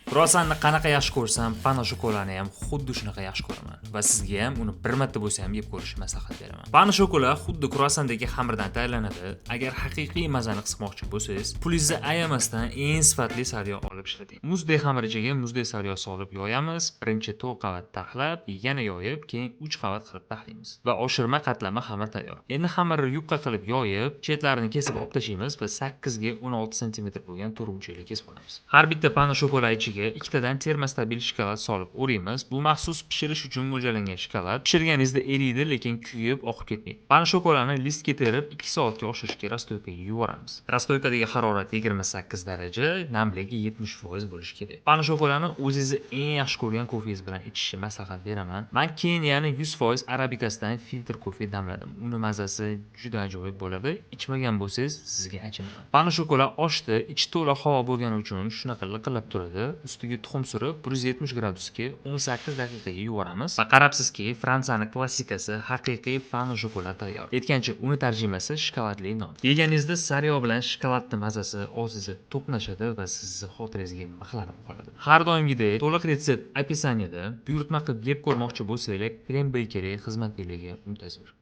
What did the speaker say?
Kruassanni qanaqa yaxshi ko'rsam, pan au chocolatni ham xuddi shunaqa yaxshi ko'raman va sizga ham uni bir marta bo'lsa ham yeb ko'rishni maslahat beraman. Pan au chocolat xuddi kruassandagi xamirdan tayyorlanadi. Agar haqiqiy mazani his qilmoqchi bo'lsangiz, pulingizni ayamasdan eng sifatli sariyog' olib ishlating. Muzdek xamir ichiga muzdek sariyog' solib yoyamiz. Birinchi to'rt qavat taxlab, yana yoyib, keyin uch qavat qilib taxlaymiz va oshirma qatlama xamir tayyor. Endi xamirni yupqa qilib yoyib, chetlarini kesib olib tashlaymiz va 8 ga 16 sm bo'lgan to'rtburchakli kesib olamiz. Har bitta pan au chocolat ichiga ikkitadan termostabil shokolad solib o'raymiz. Bu maxsus pishirish uchun mo'ljallangan shokolad. Pishirganingizda eriydi, lekin kuyib oqib ketmaydi. Pan au chocolatni listga terib, 2 soatga oshirishga расстойка ga yuboramiz. Расстойка dagi harorat 28 daraja, namligi 70% bo'lishi kerak. Pan au chocolatni o'zingizni eng yaxshi ko'rgan kofengiz bilan ichishni maslahat beraman. Men Keniyani 100% arabikasidan filtr kofe damladim. Uni mazasi juda ajoyib bo'ladi. Ichmagan bo'lsangiz, sizga achinaman. Pan au chocolat oshdi, ichi to'la havo bo'lgani uchun shunaqa liqillab turadi. Ustiga tuxum surib, 170 gradusga 18 daqiqaga yuboramiz. Va qarabsizki, Fransiyani klassikasi, haqiqiy pan au chocolat tayyor. Aytgancha, uni tarjimasi shokoladli non. Yeganingizda sariyog' bilan shokoladni mazasi og'zingizda to'qnashadi va sizni xotirangizga mixlanib qoladi. Har doimgidek, to'liq retsept описание da. Buyurtma qilib yeb ko'rmoqchi bo'lsanglar, Krem Bakery xizmatinglarga muntazir.